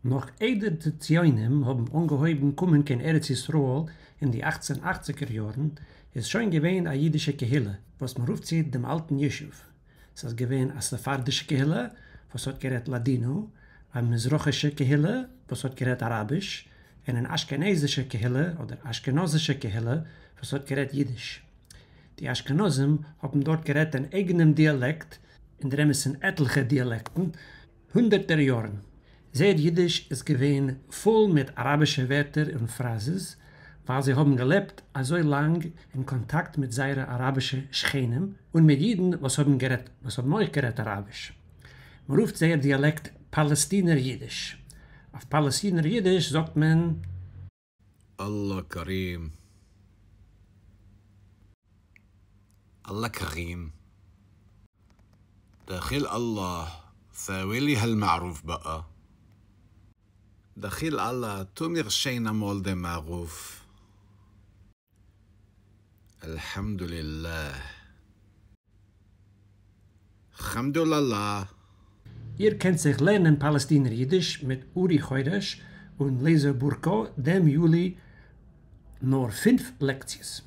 נאך איידער די ציונים האבן אנגעהויבן קומען קיין ארץ ישראל אין די אכצן אכציגער יארן, איז שוין געווען א אידישע קהילה, וואס מען רופט זי דעם אלטן ישוב. ס'איז געווען א ספרדישע קהילה וואס האט גערעדט לאדינא, א מזרחישע קהילה וואס האט גערעדט אראביש, און אן אשכנזישע קהילה אדער אשכנזישע קהילה וואס האט גערעדט אידיש. די אשכנזים האבן דארט גערעדט אן אייגענעם דיאלעקט, אין דער אמת'ן עטליכע דיאלעקטן, הונדערטער יארן. זייער אידיש איז געווען פול מיט אראבישע ווערטער און פראזעס, ווייל זיי האבן געלעבט אזוי לאנג אין קאנטאקט מיט זייערע אראבישע שכנים און מיט אידן וואס האבן גערעדט וואס האבן אויך גערעדט אראביש. מען רופט זייער דיאלעקט פאלעסטינער אידיש. אויף פאלעסטינער אידיש זאגט מען. الله كريم الله كريم دخيل الله ساويلي هالمعروف بقى דחיל אללה, טו מיר שיין אמאל דעם מערוף. الحمد لله. חמדוללה. איר קענט זיך לערנען פאלעסטינער אידיש מיט אורי חורש און לייזער בורקא דעם יולי, נאר פינף לעקציעס.